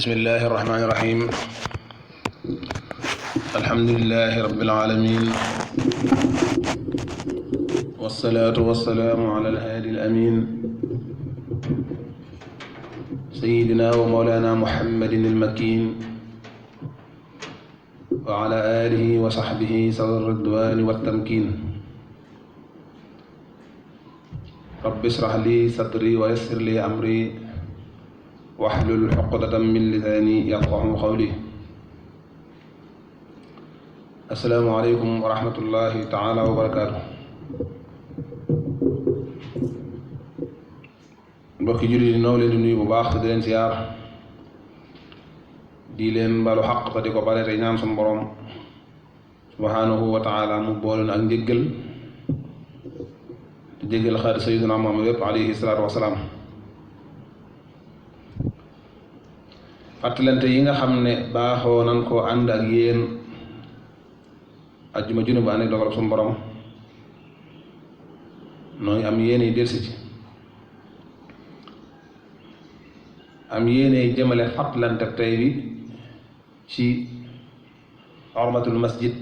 bismillahi irrahmani irrahim alhamdulilahi rabbil alamin wassalaatu wassalaamu ala alhaadi alamin sayidina wa mawlana muhammadin almakin wa ala alihi wa sahbihi sawi ridwani wattamkin rabbi israh li sadri wa yassir li amri wahlul uqdatan min lisaani yafqahu qawli. Assalaamu aleykum wa rahmatullahi taala wa barakaatu. mbokki jullit yi noo leen di nuyu bu baax te di leen siyaar di leen balu xaq te di ko bare te ñaan sunu borom subhanahu wa taala mu boole na ak njëggal te jéggal xaati sayyidina Muhammad yépp alayhi salaatu wasalaam. fàttalante yi nga xam ne baaxoo nan koo ànd ak yéen ajjuma junne bu ànd ak dogal suñu borom nooy am yéene delsi ci am yéene jëmale fàttalante tey bi ci hormatul masjid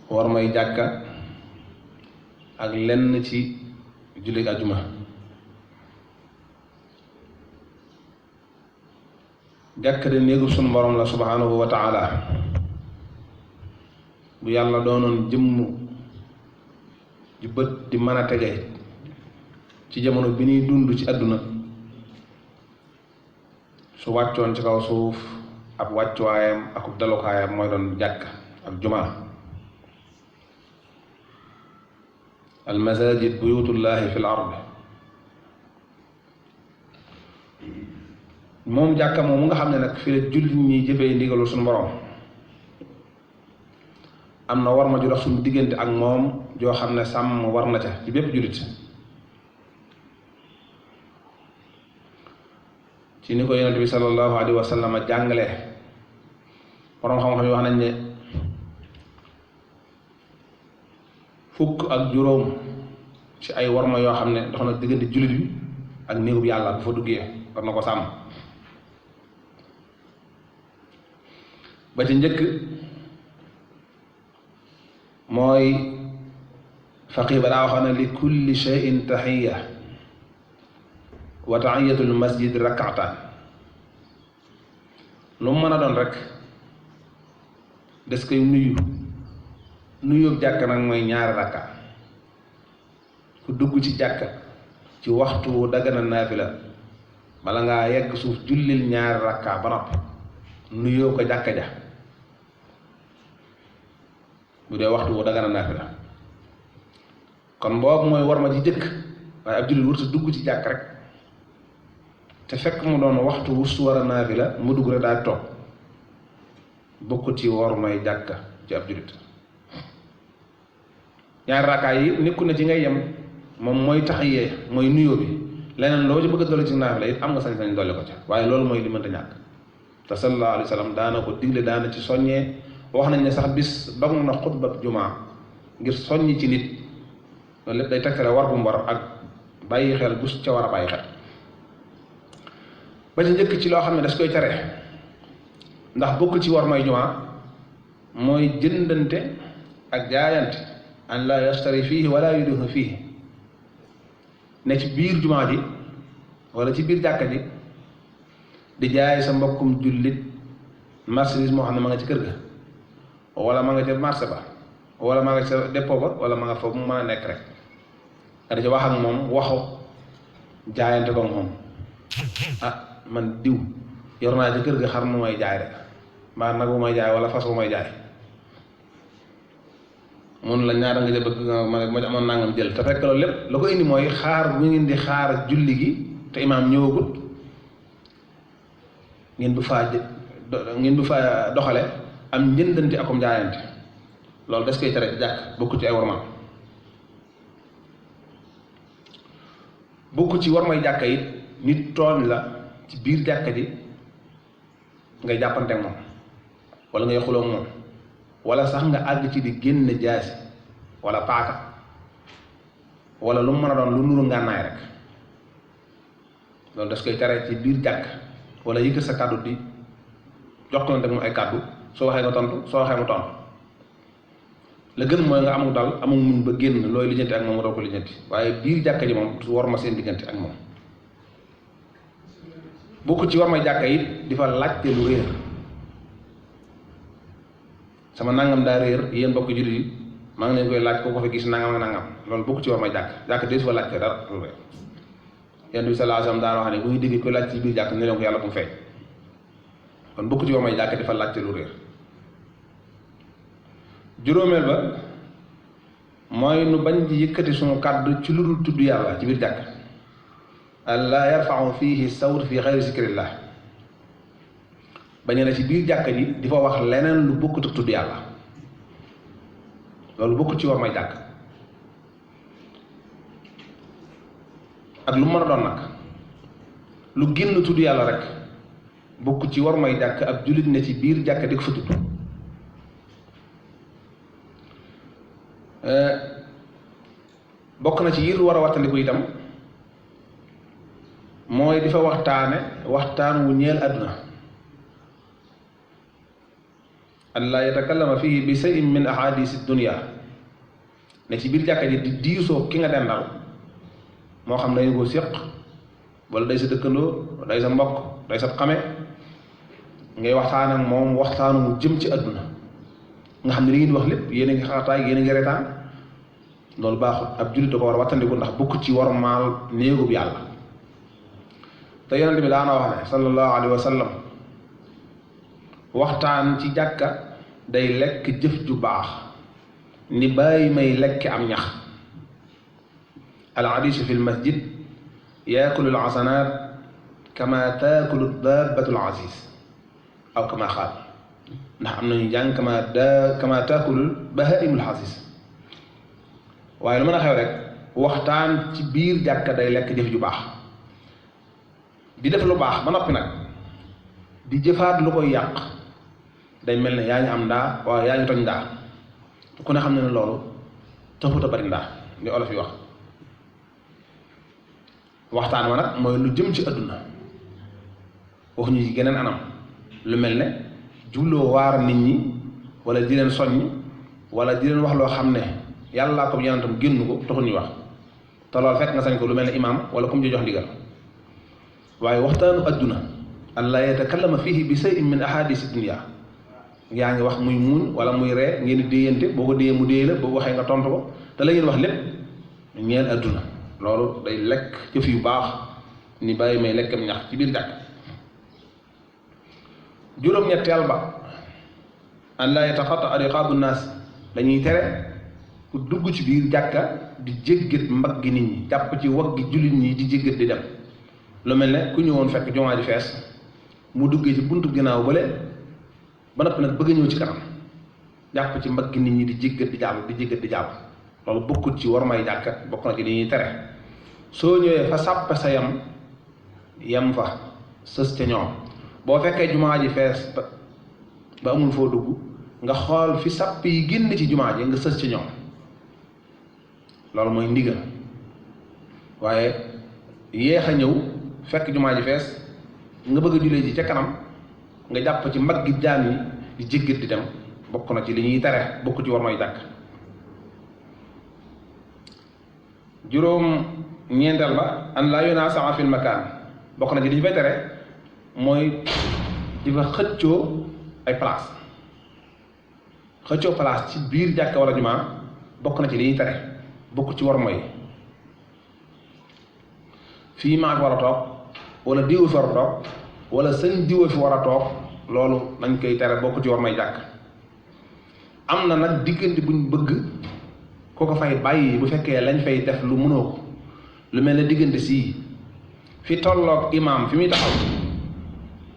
war may jàkka ak lenn ci jullit ajjuma. jàkka de néegu sunu borom la subhanahu wa taala bu yàlla doonoon jëmm ju bët di mën a tege ci jamono bi ñuy dund ci àdduna su wàccoon ci kaw suuf ab wàccuwaayam ak dalukaayam mooy doon jàkka ak jumaa. al masajid buyutullahi fil ard. moom jàkka moom mu nga xam ne nag fii la jullit ñi jëfee ndigalu suñu borom am na war ma ju dox suñu diggante ak moom joo xam ne sàmm war na ca ci bépp jullit ci ni ko yonent bi sallallahu alayhi wa sallam jàngale. borom xam-xam yi wax nañ ne fukk ak juróom ci ay war ma yoo xam ne dox na diggante jullit bi ak néegub yàlla bu fa duggee war na ko sàmm. ba ci njëkk mooy faqih ba daa waxoon ne li kulli shay'in tahiya wa tahiyatul masjid rak'atan. lu mu mën a doon rek des koy nuyu jàkk nag mooy ñaari rakka. ku dugg ci jàkka ci waxtu dagana naafila bala ngaa yegg suuf jullil ñaari rakka ba noppi nuyoo ko jàkka ja bu dee waxtu wu dagana naafila. kon boobu mooy war ma ci jëkk waaye ab jullit wut sa dugg ci jàkk rek te fekk mu doon waxtu wu su war a naafila mu dugg rek daal toog bokkut ci war may jàkka ci ab jullit. ñaari raakaay yi nekku na ci ngay yem moom mooy taxiyee mooy nuyoo bi leneen loo ci bëgg a dolli ci naafila it am nga sañ-sañ dolli ko ca waaye loolu mooy li mënta ñàkk. te sallallahu alayhi wa sallam daana ko digle daana ci soññee wax nañ ne sax bis dog na xutba jumaa ngir soññi ci nit loolu lépp day tegtale war bu mu war ak bàyyi xel gus ca war a bàyyi xel. ba ci njëkk ci loo xam ne das koy tere ndax bokkul ci war may jumaa mooy jëndante ak jaayante an la yastari fiihi wala yudihu fiihi ne ci biir jumaa ji wala ci biir jàkka ji di jaay sa mbokkum jullit marchandise moo xam ne ma nga ci kër ga wala ma nga ca marché ba wala ma nga ca dépôt ba wala ma nga fa mu mën a nekk rek nga di ci wax ak moom waxu jaayante ko moom. ah man diw yor naa ci kër ga xar mu may jaay rek mbaa nag bu may jaay wala fas bu may jaay mun la ñaata nga ca bëgg ma amoon nangam jël te fekk loolu lépp la ko indi mooy xaar mi ngeen di xaar julli gi te imaam ñëwagut ngeen bu faa doxale am njëndante akum jaayante loolu des koy tere jàkk bokku ci ay warmaam. bokku ci war may jàkka it nit tooñ la ci biir jàkka ji ngay jàppante ak moom wala ngay xuloo ak moom wala sax nga àgg ci di génn jaasi wala paaka wala lu mu mën a doon lu nuru ngànnaay rek loolu das koy tere ci biir jàkk wala yëkkat sa kàddu di jokkalante ak moom ay kàddu soo waxee nga tontu soo waxee mu tontu la gën mooy nga amul dal amul muñ ba génn looy lijjanti ak moom nga doo ko lijjanti waaye biir jàkka ji moom su war ma seen diggante ak moom. bokku ci war may jàkka it di fa laajte lu réer sama nangam daa réer yéen bokk jullit yi maa ngi leen koy laaj ko ko fa gis nangam ak nangam loolu bokku ci war may jàkk dee su fa laajte dara lu réer. Yonent bi sallallahu alayhi wasallam daan wax ne bu ñu déggee ko laaj ci biir jàkk ne leen ko yàlla bu mu feeñ kon bokku ci war may jàkk di fa laajte lu réer. juróomeel ba mooy nu bañ di yëkkati sunu kàddu ci lu dul tudd yàlla ci biir jàkk allaa yarfa'u fiihi sawt fi xayri zikrillah bañ na ci biir jàkk ji di fa wax leneen lu bokkut ak tudd yàlla loolu bokkut ci war may jàkk ak lu mën a doon nag lu génn tudd yàlla rek bokkut ci war may jàkk ab jullit ne ci biir jàkk di ko fa tudd bokk na ci yi lu war a wattandiku itam mooy di fa waxtaan wu ñeel àdduna an laa yatakallama fihi bi shay'in min ahadisi dunya ne ci biir jàkka ji di diisoo ki nga dendal moo xam dañu ko séq wala day sa dëkkandoo day sa mbokk day sa xame ngay waxtaan ak moom waxtaanu mu jëm ci àdduna nga xam ne li ngeen wax lépp yéen a ngi xaataay yéen a ngi retaan loolu baaxul ab jullit da ko war a wattandiku ndax bokk ci war maal néegub yàlla te yonent bi daana wax ne sallallahu alayhi wa sallam waxtaan ci jàkka day lekk jëf ju baax ni bàyyi may lekk am ñax al hadiisu fi l masjid yaakulu al hasanaat kama taakulu daabatu al aziz aw kama xaal ndax am nañu jàng kama taakulul bahaimul xasis waaye lu mën a xew rek waxtaan ci biir jàkka day lekk jëf ju baax di def lu baax ba noppi nag di jëfaat lu koy yàq day mel ne yaa ngi am ndaa waaye yaa ngi toj ndaa ku ne xam ne ne loolu taxut a bari ndaa li olof yi wax waxtaan wa nag mooy lu jëm ci àdduna wax ñu ci geneen anam lu mel ne jubloo waar nit ñi wala di leen soññ wala di leen wax loo xam ne yàllaa ko yonentam génn ko taxul ñuy wax te loolu fekk nga sañ ko lu mel ne imaam wala comme ji jox ndigal waaye waxtaanu adduna an laa yatakallama fihi bi shay'in min ahadisi dunya yaa ngi wax muy muñ wala muy ree ngeen di déyante boo ko déyee mu déye la boo waxee nga tontu ko te la ngeen wax lépp ñeel adduna loolu day lekk jëf yu baax ni bàyyi may lekkam ñax ci biir jàkk juróom-ñetteel ba an laa yataxatta riqaabu naas dañuy tere ku dugg ci biir jàkka di jéggat mbagg gi nit ñi jàpp ci waggi jullit ñi di jéggat di dem lu mel ne ku ñëwoon fekk jumaa ji fees mu duggee ci buntu ginnaaw bële ba noppi nag bëgg a ñëw ci kanam jàpp ci mbagg nit ñi di jéggat di jàll di jéggat di jàll loolu bokkut ci war may jàkka bokk na ci li ñuy tere soo ñëwee fa sàppe sa yam fa sës ca ñoom boo fekkee jumaa ji fees ba amul foo dugg nga xool fi sàpp yi génn ci jumaa ji nga sës ci ñoom loolu mooy ndigal waaye yéex a ñëw fekk jumaa ji fees nga bëgg a julee ji ca kanam nga jàpp ci mbaggi jaan yi di jéggat di dem bokk na ci li ñuy tere bokk ci war may jàkk juróom ñeenteel ba an laa yunaasa fil makaan bokk na ci li ñu fay tere mooy di fa xëccoo ay place xëccoo place ci biir jàkka wala jumaa bokk na ci li ñuy tere bokk ci war mooy fii maa fi war a toog wala diwu fi war a toog wala sëñ diwa fi war a toog loolu nañ koy tere bokk ci war may jàkk am na nag diggante buñ bëgg ko ko fay bàyyi bu fekkee lañ fay def lu mënoo ko lu mel ne diggante sii fi tolloog imaam fi muy taxaw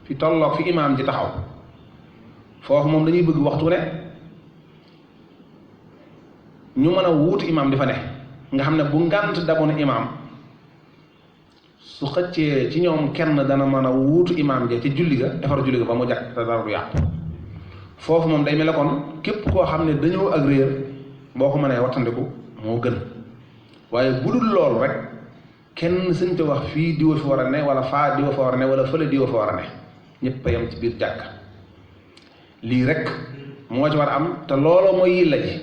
fi tolloog fi imaam ji taxaw foofu moom dañuy bëgg waxtu ne ñu mën a wuutu imaam di fa ne nga xam ne bu ngànt daboon imaam su xëccee ci ñoom kenn dana mën a wuutu imaam ja ci julli ga defar julli ga ba mu jàkk te dara du yàqu foofu moom day mel ne kon képp koo xam ne dañoo ak réer boo ko mënee wattandiku moo gën waaye bu dul loolu rek kenn sëñ te wax fii diwa fi war a ne wala faa diwa fa war a ne wala fële diwa fa war a ne ñëpp a yem ci biir jàkk lii rek moo ci war a am te looloo mooy yilla ji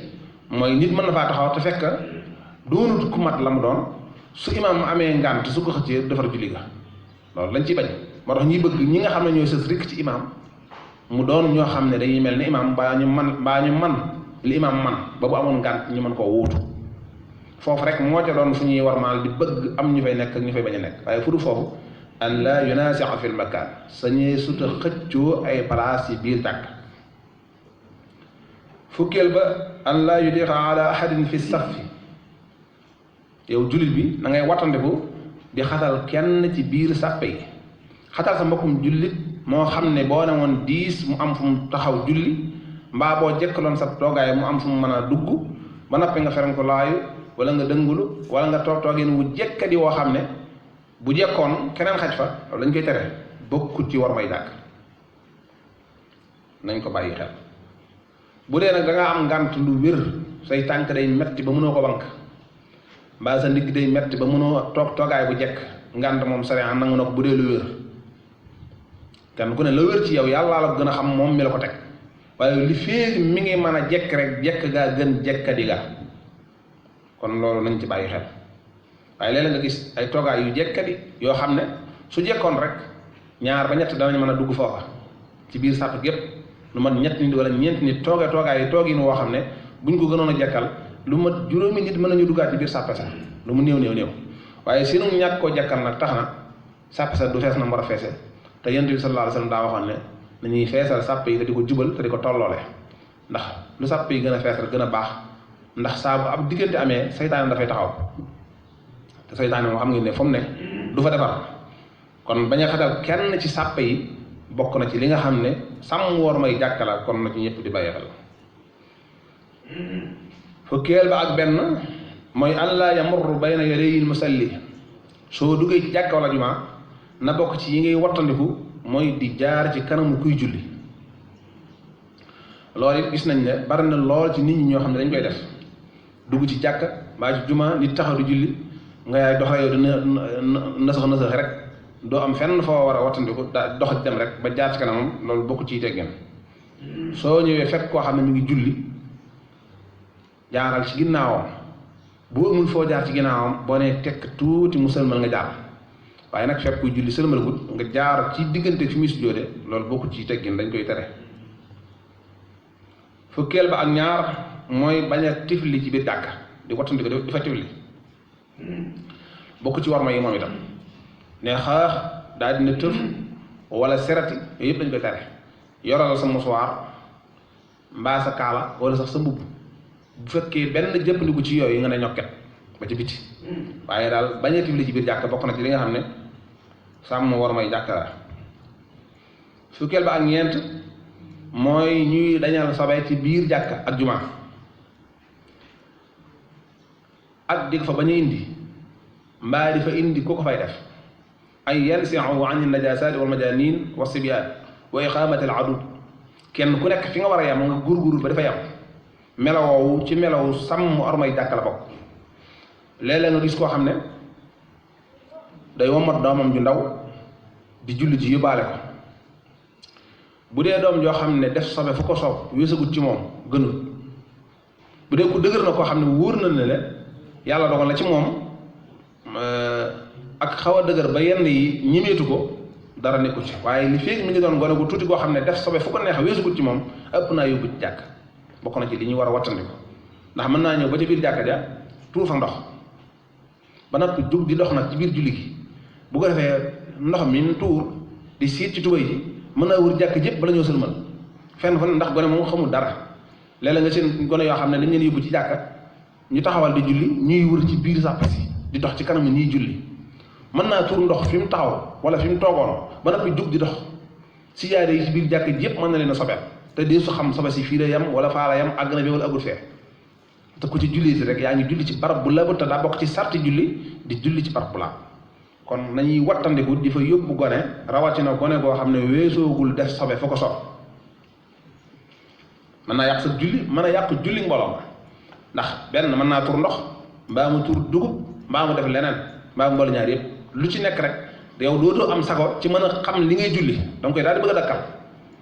mooy nit mën na faa taxaw te fekk doonut ku mat la mu doon su imaam amee ngànt su ko xëccee defar julli ga loolu lañ ciy bañ moo tax ñuy bëgg ñi nga xam ne ñooy sës rikk ci imaam mu doon ñoo xam ne dañuy mel ni imaam mbaa ñu man li imaam man ba bu amoon ngànt ñu mën koo wuutu foofu rek moo ca doon fu ñuy warmaal di bëgg am ñu fay nekk ak ñu fay bañ a nekk waaye fu du foofu an la yunaasi'a fil makaan sañee suta xëccoo ay place yi biir jàkk fukkeel ba an la yudiqa ala ahadin fi safi yow jullit bi da ngay wattandiku di xatal kenn ci biir sàppe yi xatal sa mbokkum jullit moo xam ne boo ne woon 10 mu am fu mu taxaw julli mbaa boo jëkkaloon sa toogaay mu am fu mu mën a dugg ba noppi nga ferenko laayu wala nga dëngulu wala nga toogin wu jekkadi woo xam ne bu jekkoon keneen xaj fa loolu lañ koy tere bokkut ci war may jàkk nañ ko bàyyi xel bu dee nag da ngaa am ngànt lu wér say tànk day metti ba mënoo ko bank mbaa sa ndigg day metti ba mënoo toogaay bu jekk ngànt moom sariya nangu na ko bu dee lu wér kenn ku ne la wér ci yow yàlla la ko gën a xam moom mi la ko teg waaye li féeg mi ngi mën a jekk rek jekk gaa gën jekkadi ga kon loolu nañ ci bàyyi xel waaye léeg-léeg nga gis ay toogaay yu jekkadi yoo xam ne su jekkoon rek ñaar ba ñett danañ mën a dugg foofa ci biir sàpp gépp lu mat ñett nit wala ñeent nit toogaay yi toogin woo xam ne buñ ko gënoon a jekkal lu mat juróomi nit mën nañu duggaat ci biir sàppe sa lu mu néew waaye seenu ñàkk koo jekkal nag tax na sàppe sa du fees na war a feese te yonent bi sallallahu alayhi wasallam daa waxoon ne nañuy feesal sàpp yi te di ko jubal te di ko tolloole ndax lu sàpp yi gën a fees rek gën a baax ndax saa bu ab diggante amee saytaane dafay taxaw te saytaane moo xam ngeen ne fu mu ne du fa defar kon bañ a xatal kenn ci sàpp yi bokk na ci li nga xam ne sàmm war may jàkkala kon na ci ñëpp di bàyyi xel fukkeel ba ak benn mooy an laa yamurru bayna yadayil musalli soo duggee ci jàkka wala jumaa na bokk ci yi ngay wattandiku mooy di jaar ci kanamu kuy julli loolu it gis nañ ne bari na lool ci nit ñi ñoo xam ne dañ koy def dugg ci jàkka mbaa ci jumaa nit taxaw di julli nga yaay doxee yow dina nasax rek doo am fenn foo war a wattandiku daa dox dem rek ba jaar ci kanamam loolu bokk ciy teggin soo ñëwee fekk koo xam ne mi ngi julli jaaral ci ginnaawam bu amul foo jaar ci ginnaawam boo nee tekk tuuti mu sëlmal nga jaar waaye nag fekk kuy julli sëlmal gut nga jaar ci diggante fi muy sujjóote loolu bokk ciy teggin dañ koy tere fukkeel ba ak ñaar mooy bañ a tifli ci biir jàkka di wattandiku di fa tifli bokk ci war ma yi moom itam ne xaax daal dina tëf wala serati yooyu yëpp dañ koy tere yoral sa musuwaar mbaa sa kaala wala sax sa mbubb bu fekkee benn jëppandiku ci yooyu nga ne ñokket ba ci biti waaye daal bañ a tifli ci biir jàkka bokk na ci li nga xam ne sàmm war may jàkka la fukkeel ba ak ñeent mooy ñuy dañal sobe ci biir jàkka ak jumaa ak di ko fa bañ a indi mbaa di fa indi ku ko fay def ay yansi'u an an-najaasaati wal majaaniin wa sibyaan wa iqaamati al-adud kenn ku nekk fi nga war a yam nga góorgóorlu ba dafa yam melawoowu ci melawu sàmm ormay jàkka la bokk léeg-léeg nga gis koo xam ne day womat doomam ju ndaw di julli ji yóbbaale ko bu dee doom joo xam ne def sobe fu ko soob weesagut ci moom gënul bu dee ku dëgër na koo xam ne wóor na ne le yàlla dogal na ci moom ak xaw a dëgër ba yenn yi ñimeetu ko dara nekku ci waaye li fii mi ngi doon gone gu tuuti koo xam ne def sobe fu ko neex weesagut ci moom ëpp naa yóbbu ci jàkk bokk na ci li ñuy war a wattandiku ndax mën naa ñëw ba ci biir jàkka ja tuur fa ndox ba noppi jug di dox nag ci biir julli gi bu ko defee ndox mi tuur di siit ci tubay ji mën naa wër jàkk jëpp bala ñoo sëlmal fenn fan ndax gone moom xamul dara léeg-léeg nga seen gone yoo xam ne dañ leen yóbbu ci jàkka ñu taxawal di julli ñuy wër ci biir sàpp si di dox ci kanam ñuy julli mën naa tuur ndox fi mu taxaw wala fi mu toogoon ba noppi jug di dox si yaade yi ci biir jàkk ji yëpp mën na leen a sobeel te di su xam sobe si fii la yem wala faa la yem àgg na bi wala àggul fee te ku ci julli si rek yaa ngi julli ci barab bu laab te daa bokk ci sarti julli di julli ci barab bu laab kon nañuy wattandiku di fa yóbbu gone rawatina gone goo xam ne weesoogul def sobe fa ko sob mën naa yàq sa julli mën a yàq julli mbooloo ma ndax benn mën naa tur ndox mbaa mu tur dugub mbaa mu def leneen mbaa mu mboole ñaar yëpp lu ci nekk rek yow dootoo am sago ci mën a xam li ngay julli danga koy daal di bëgg a dakkal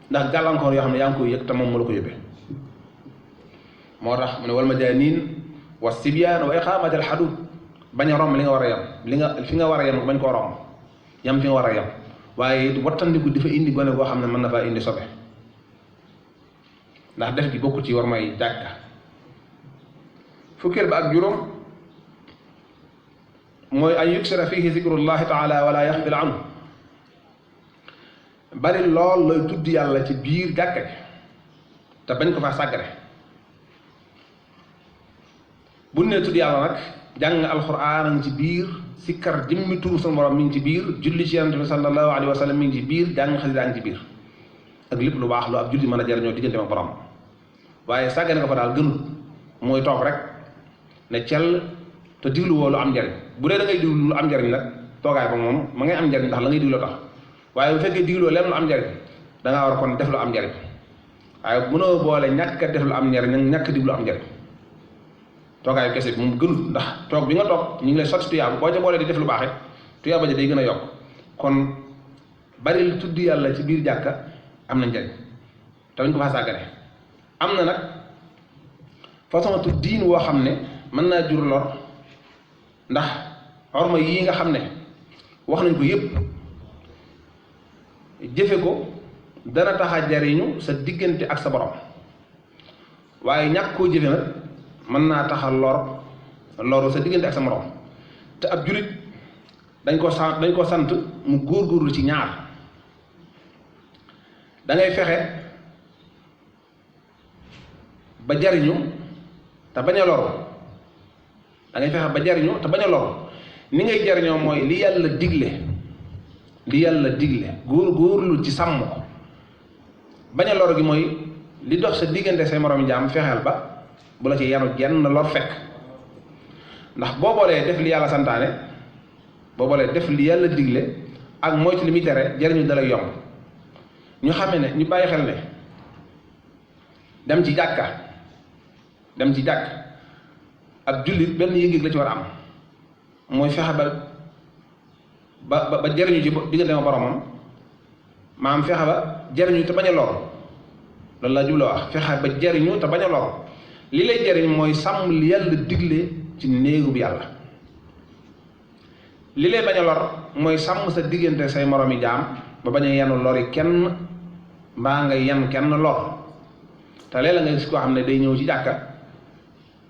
ndax gàllankoor yoo xam ne yaa ngi koy yëg te moom mu la ko yóbbee moo tax mu ne wal majaaniin wa sibyaan wa iqaamatil xuduud bañ a romb li nga war a yem li nga fi nga war a yem bañ koo romb yem fi nga war a yem waaye wattandiku di fa indi gone goo xam ne mën na faa indi sobe ndax def gi bokku ci war may jàkka fukkeel ba ak juróom mooy an yuksira fihi zikrullahi taala wala yaxfil anhu bari lool looy tudd yàlla ci biir jàkka gi te bañ ko faa sàggare bu ne tudd yàlla nag jàng alxuraan a ngi ci biir sikkar jëmmi turu sunu borom mi ngi ci biir julli ci yonent bi sallallahu alayhi wa sallam mi ngi ci biir jàng xasida a ngi ci biir ak lépp lu baax lu ab julli mën a jariñoo diggante ak borom waaye sàggane ko fa daal gënut mooy toog rek ne cell te diglu woo lu am njariñ bu dee da ngay diglu lu am njariñ nag toogaay ba moom ma ngay am njariñ ndax la ngay digloo tax waaye bu fekkee digloo leen lu am njariñ da ngaa war a kon def lu am njariñ waaye mënoo boole ñàkk a def lu am njariñ nag ñàkk diglu am njariñ toogaayu kese bi moom gënut ndax toog bi nga toog ñu ngi lay sotti tuyaaba boo ca boole di def lu baax it tuyaaba ja day gën a yokk kon bari lu tudd yàlla ci biir jàkka am na njariñ te dañ ko faa sàggane am na nag façon tu diin woo xam ne mën naa jur lor ndax orma yii nga xam ne wax nañ ko yépp jëfe ko dana tax a jariñu sa diggante ak sa borom waaye ñàkk koo jëfe nag mën naa tax a loru sa diggante ak sa morom te ab julit dañ ko sant mu góorgóorlu ci ñaar da ngay fexe ba jariñu te bañ a loru da ngay fexe ba jariñu te bañ a loru ni ngay jariñoo mooy li yàlla digle góorgóorlu ci sàmm ko bañ a loru gi mooy li dox sa diggante say moromi jaam fexeel ba bu la ci yanu genn lor fekk ndax boo boolee def li yàlla santaane boo boolee def li yàlla digle ak moytu li muy tere jariñu dalay yomb ñu xamee ne ñu bàyyi xel ne dem ci jàkk ab jullit benn yëg-yëg la ci war a am mooy fexe ba jariñu ci diggante ma boromam maanaam fexe ba jariñu te bañ a lor loolu laa jubloo wax fexe ba jariñu te bañ a lor li lay jariñ mooy sàmm li yàlla digle ci néegu bi yàlla li lay bañ a lor mooy sàmm sa diggante say moromi jaam ba bañ a yenu lori kenn mbaa nga yen kenn lor te léeg la nga gis koo xam ne day ñëw ci jàkka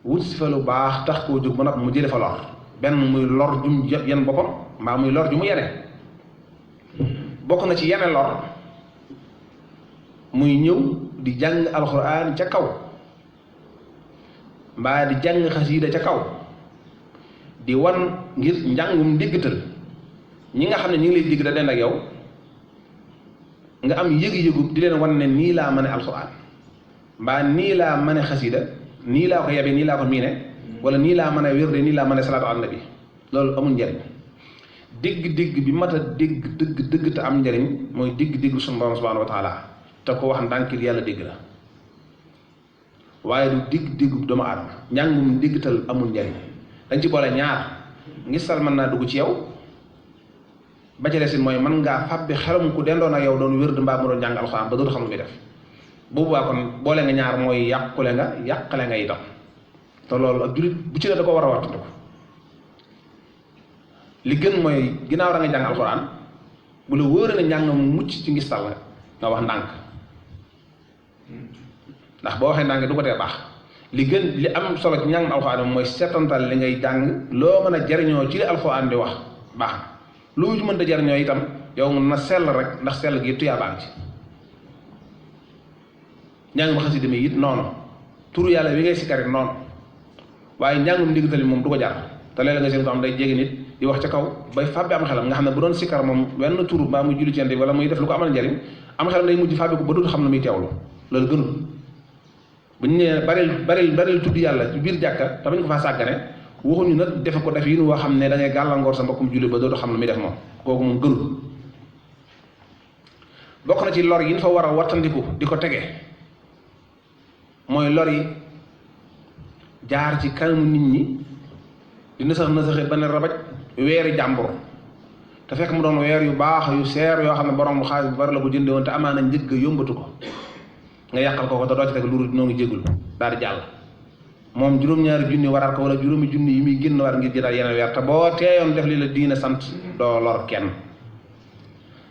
wut si fa lu baax tax koo jóg ba noppi mu jële fa lor benn muy lor ju mu yen boppam mbaa muy lor ju mu yene bokk na ci yene lor muy ñëw di jàng alxuraan ca kaw mbaa di jàng xasiida ca kaw di wan ngir njàngum ndéggatal ñi nga xam ne ñi ngi lay dégg da den ak yow nga am yëg-yëgu di leen wan ne nii laa mën a alxuraan mbaa nii laa mën a xasiida nii laa ko yabe nii laa ko miine wala nii laa mën a wérde nii laa mën a salaatu ala nabi loolu amul njariñ dégg-dégg bi mat a dégg dëgg te am njariñ mooy dégg-dégg suñu borom subhanahu wa taala te ko wax ndànkir yàlla dégg la waaye du dégg-dégg doomu aadama njàngum déggtal amul njariñ dañ ci boole ñaar ngistal mën naa dugg ci yow ba ca desin mooy mën ngaa fàbbi xelum ku dendoon ak yow doon wérd mbaa mu doon jàng alxuraan ba dootu xam lu muy def boobaa kon boole nga ñaar mooy yàqale nga itam te loolu ak jullit bu ci ne da ko war a wattandiku li gën mooy ginnaaw da nga jàng alxuraan bu la wóoree ne njàng mu mucc ci ngistal la nga wax ndànk ndax boo waxee ndànk du ko tee baax li gën li am solo ci njàngum alxuraan mooy seetantal li ngay jàng loo mën a jariñoo ci li alxuraan di wax baax na lu mën a jariñoo itam yow na sell rek ndax sell gi yëpp tuyaa baa ngi ci njàngum xasida mi it noonu turu yàlla wi ngay sikkarit noonu waaye njàngum ndigal moom du ko jar te léeg-léeg nga seen ko am day jege nit di wax ca kaw bay fàbbi am xelam nga xam ne bu doon sikkar moom wenn turu mbaa muy julli ci yonent bi wala muy def lu ko amal njariñ am xelam day mujj fàbbi ko ba dootu xam ne muy teewlu loolu gënul bu ñu nee baril tudd yàlla ci biir jàkka te bañ ko faa sàggane waxuñu nag defe ko def yi nu woo xam ne da ngay gàllankoor sa mbokkum julli ba dootu xam lu muy def moom kooku moom gënul. bokk na ci lor yi ñu fa war a wattandiku di ko tege mooy lor yi jaar ci kanamu nit ñi di nasaxe ba ne rabaj weeri jàmbur te fekk mu doon weer yu baax yu seer yoo xam ne borom xaalis bu bari la ko jënde woon te amaana njëgg yombatu ko nga yàqal ko te doo ci teg lu noo ngi jégul daal di jàll moom juróom-ñaari junni waral ko wala juróomi junni yi muy génn war ngir jëlaat yeneen weer te boo teeyoon def li la diina sant doo lor kenn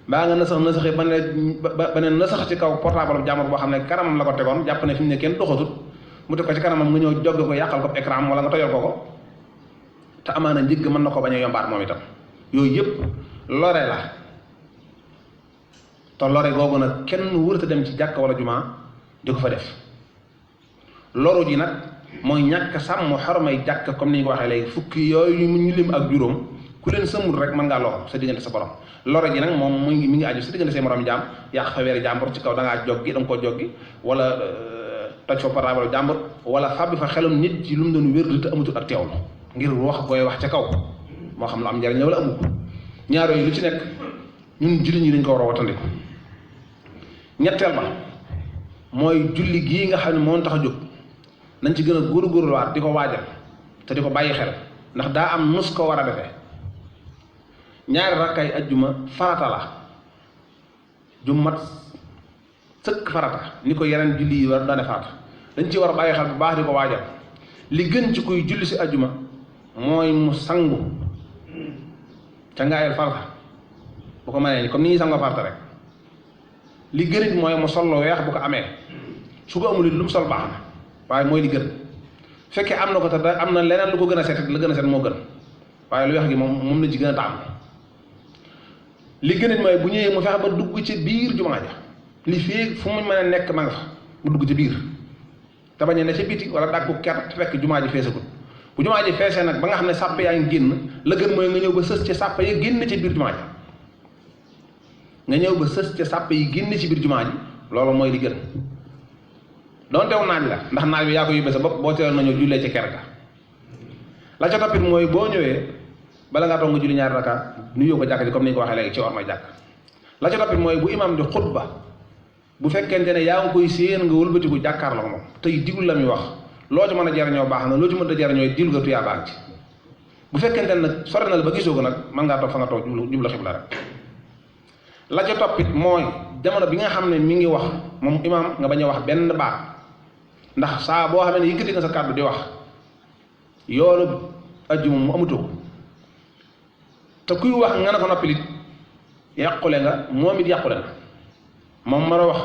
baa nga nasaxe ba ne nasax ci kaw portable jàmbur boo xam ne kanamam la ko tegoon jàpp ne fi mu ne kenn doxatut mu teg ko ci kanamam nga ñëw jogg ko yàqal ko écran wala nga tojal ko te amaana njëgg mën na ko bañ a yombaat moom itam yooyu yëpp lore la te lore googu nag kenn wërta dem ci jàkka wala jumaa di ko fa def loru ji nag mooy ñàkk sàmm xormay jàkka comme ni ñu ko waxee léegi fukki yooyu ñu lim ak juróom ku leen sëmmul rek mën ngaa lor sa diggante sa borom lore ji nag moom mi ngi aju sa diggante say morom jaam yàq fa weeri jàmbur ci kaw da ngaa joggi da nga koo joggi wala toj fa portable jàmbur wala fàbbi fa xelum nit ci lu mu doon wér te amatul ak teewlu ngir wax booy wax ca kaw moo xam lu am njariñ wala amu ko ñaar yooyu lu ci nekk ñun jullit ñi dañ ko war a watandiku ñetteel ba mooy julli gii nga xam ne moo tax a jóg nañ ci gën a góorgóorluwaat di ko waajal te di ko bàyyi xel ndax daa am nus ko war a defee ñaari rakkaay ajjuma farata la ju mat sëkk farata ni ko yeneen julli yi war daane farata dañ ci war a bàyyi xel bu baax di ko waajal li gën ci kuy julli si ajjuma mooy mu sangu ca ngaayal farata bu ko mënee comme ni ñuy sangoo farata rek li gën it mooy mu sol lu weex bu ko amee su ko amul it lu mu sol baax na waaye mooy li gën fekkee am na ko te da am na leneen lu ko gën a set la gën a set moo gën waaye lu weex gi moom la ci gën a taamu li gën it mooy bu ñëwee mu fexe ba dugg ci biir jumaa ja li fii fu mu mën a nekk ma nga fa mu dugg ci biir te bañ a ne ca biti wala dàggu ker te fekk jumaa ji feesagul bu jumaa ji feesee nag ba nga xam ne sàpp yaa ngi génn la gën mooy nga ñëw ba sës ci sàpp yi génn ci biir jumaa ji nga ñëw ba sës ci sàpp yi génn ci biir jumaa ji loolu mooy li gën doontew naaj la ndax naaj bi yaa ko yóbbee sa bopp boo teeloon na ñëw jullee ci ker ga la ca toppit mooy boo ñëwee bala ngaa toog nga julli ñaari raka nuyoo ko jàkk ji comme ni ñu ko waxee léegi ci war may jàkk la ca toppit mooy bu imam di xutba bu fekkente ne yaa ngi koy séen nga wëlbatiku jàkkaarloo ko moom tey digul la muy wax loo ci mën a jariñoo baax na loo ci mën a jariñoo dil nga tuyaa baax ci bu fekkente ne nag sore na la ba gisoo ko nag mën ngaa toog fa nga toog jublu xibla rek la ca toppit mooy jamono bi nga xam ne mi ngi wax moom imam nga bañ a wax benn baat ndax saa boo xamee ne yëkkati nga sa kàddu di wax yoonu ajjuma mu amutoo ko te kuy wax nga ne ko noppilit yàqule nga moom it yàqule na moom mën a wax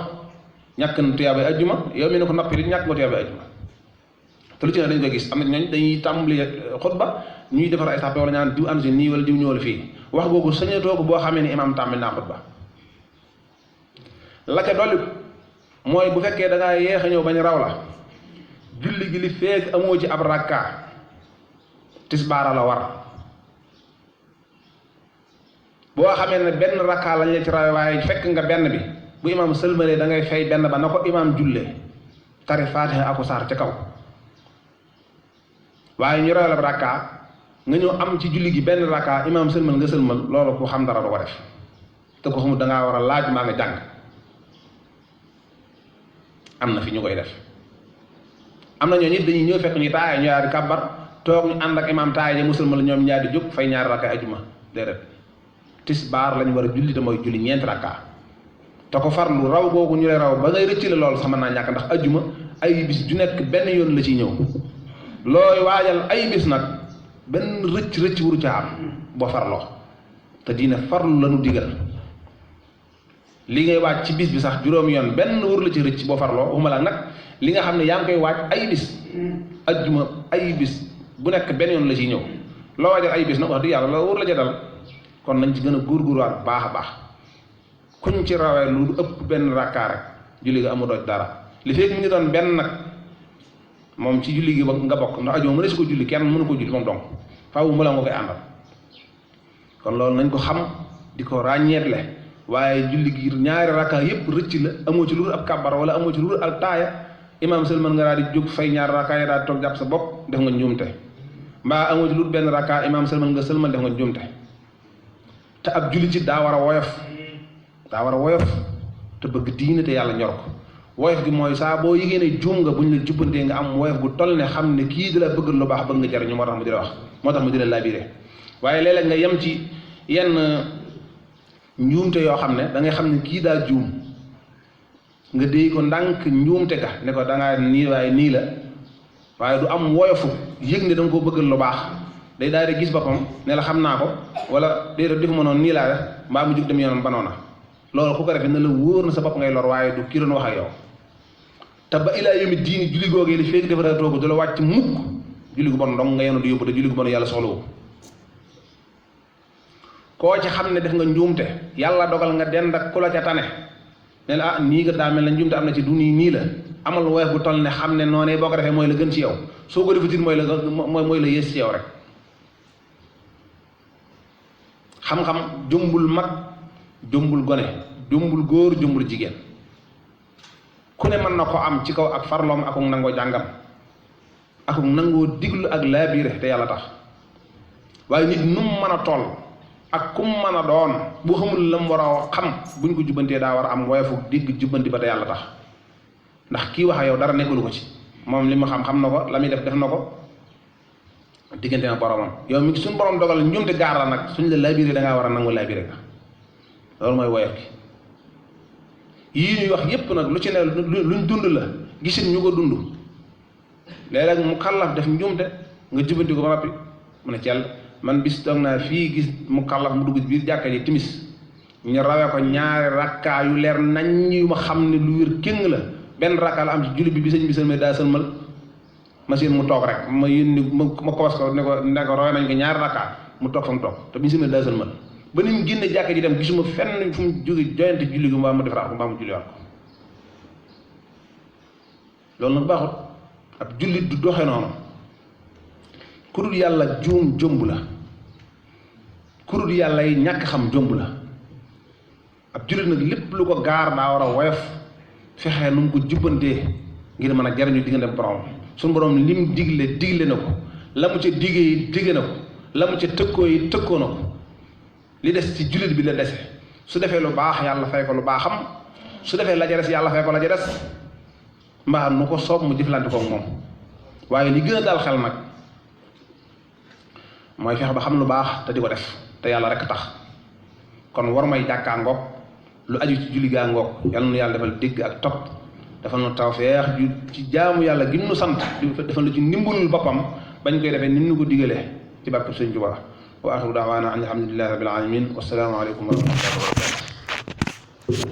ñàkk na tuyaabay ajjuma yow mi ne ko noppilit ñàkk nga tuyaabay ajjuma te lu ci ne dañ koy gis am na ñooñ dañuy tàmbali xutba ñuy defar ay sàppe wala ñaan diw am si nii wala diw ñëwal fii wax googu sañatoo ko boo xamee ni imaam tàmbali naa xutba la ca dolli mooy bu fekkee da ngaa yéex a ñëw bañ raw la julli gi li feek amoo ci ab rakka tisbaara la war boo xamee ne benn rakka lañ la ci rawe waaye fekk nga benn bi bu imaam sëlmalee da ngay fay benn ba na ko imaam jullee tari faatiha aku saar ca kaw waaye ñu rawe la rakka nga ñëw am ci julli gi benn rakka imaam sëlmal nga sëlmal loolu ku xam dara du ko def te ko xamul da ngaa war a laaj maa nga jàng am na fi ñu koy def am na ñoo nit dañuy ñëw fekk ñu taaya ñu yaari kàbbar toog ñu ànd ak imaam taaya ja musulmal ñoom ñaar di jóg fay ñaari rakka ajuma déedéet tisbaar lañu war a julli te mooy julli ñeenti rakka te ko farlu raw googu ñu lay raw ba ngay rëcc la loolu sax mën naa ñàkk ndax ajuma ay bis ju nekk benn yoon la ciy ñëw looy waajal ay bis nag benn rëcc wuru ca am boo farloo te diine farlu lañu digal li ngay waaj ci bis bi sax juróomi yoon benn wër la ci rëcc boo farloo waxuma la nag li nga xam ne yaa ngi koy waaj ay bis ajjuma ay bis bu nekk benn yoon la ciy ñëw loo waajal ay bis nag wax dëgg yàlla la wër la ca dal kon nañ ci gën a góorgóorluwaat baax a baax kuñ ci rawee lu ëpp benn rakkaa rek julli gi amu doj dara li fekk mi ngi doon benn nag moom ci julli gi nga bokk ndax ajjuma mëne si ko julli kenn mënu ko julli moom donc faaw mu la nga koy àndal kon loolu nañ ko xam di ko ràññeetle waaye julli gi ñaari rakka yëpp rëcc la amoo ci lu dul ab kàbbar wala amoo ci lu dul ab taaya imaam sëlmal nga daal di jóg fay ñaari rakka yi daal di toog jàpp sa bopp def nga njuumte mbaa amoo ci lu dul benn rakka imaam sëlmal nga sëlmal def nga njuumte te ab julli ci daa war a woyof te bëgg diine te yàlla ñor ko woyof gi mooy saa boo yëgee ne juum nga buñ la jubbantee nga am woyof gu toll ne xam ne kii di la bëgg lu baax bëgg nga jariñu moo tax mu di la wax moo tax mu di la labiré waaye léeg-léeg nga yem ci yenn njuumte yoo xam ne da ngay xam ne kii daa juum nga déy ko ndànk njuumte ga ne ko da ngaa nii waaye nii la waaye du am woyofu yëg ne da nga ko bëggal lu baax day daal di gis boppam ne la xam naa ko wala déedéet defuma noonu nii laa def mbaa mu jug dem yoonam banoona loolu ku ko defee ne la wóor na sa bopp ngay lor waaye du kii doon wax ak yow te ba ilaa yawmi diini julli googee li fekk defaratoo ko du la wàcc mukk julli gu bon dong nga yenu di yóbbu te julli gu bon yàlla soxlawu koo ci xam ne def nga njuumte yàlla dogal nga dend ak ku la ca tane ne la ah nii nga daa mel na njuumte am na ci du nii la amal woyof bu toll ne xam ne noonee boo ko defee mooy la gën ci yow soo ko defatit mooy la yées ci yow rek xam-xam jombul mag jombul gone jombul góor jombul jigéen ku ne mën na ko am ci kaw ak farloom akuk nangoo jàngam akuk nangoo diglu ak laabiire te yàlla tax waaye nit nu mu mën a toll ak kum mën a doon bu xamul la mu war a xam buñ ko jubbantee daa war a am woyofu digg jubbanti ba te yàlla tax ndax kii wax ak yow dara nekkulu ko ci moom li mu xam na ko la muy def na ko diggante na boromam yow mi suñ borom dogal njumte gaar la nag suñ la labiré da ngaa war a nangu labiré ka loolu mooy woyof gi yii ñuy wax yépp nag lu ci ne luñ dund la gisin ñu ko dund léeg-léeg mu kàllaf def njumte nga jubbanti ko ba noppi mu ne cell man bis toog naa fii gis mu kàllaf mu dugg biir jàkka ji timis ñu rawee ko ñaari rakkaa yu leer nañ yu ma xam ne lu wér kéng la benn rakkaa la am ci julli bi sëñ bi sëlmal daa sëlmal machine mu toog rek ma yónni ma kobos ko ne ko rawee nañ ko ñaari rakkaa mu toog fa mu toog te bi ñu sëlmal daa sëlmal ba ni mu génne jàkka ji dem gisuma fenn fu mu jóge joyante julli gi mbaa mu defaraat ko mbaa mu julliwaat ko loolu nag baaxut ab jullit du doxe noonu ku dul yàlla juum jomb la ku dul yàlla yi ñàkk xam jomb la ab jullit nag lépp lu ko gaar daa war a woyof fexe nu mu ko jubbantee ngir mën a jariñu diggante borom suñu borom lim digle na ko la mu ca digge na ko la mu ca tëkkoo yi tëkkoo na ko li des ci jullit bi la dese su defee lu baax yàlla fay ko lu baaxam su defee la ja des yàlla fay ko la ja des mbaa nu ko soob mu jëflante koog moom waaye li gën a dal xel nag mooy fexe ba xam lu baax te di ko def te yàlla rek tax kon war may jàkkaa ngoog lu aju ci julli gaa ngoog yàlla nu yàlla defal dégg ak topp defal nu tawfeex ci jaamu yàlla gi nu sant defal nu ci ndimbalul boppam bañ koy defee ni nu ko digalee ci barke Sëñ Tuubaa wa axiru daawaana an alhamdulillahi rabbil alamin wassalaamu aleykum wa rahmatullahi wa barakatuh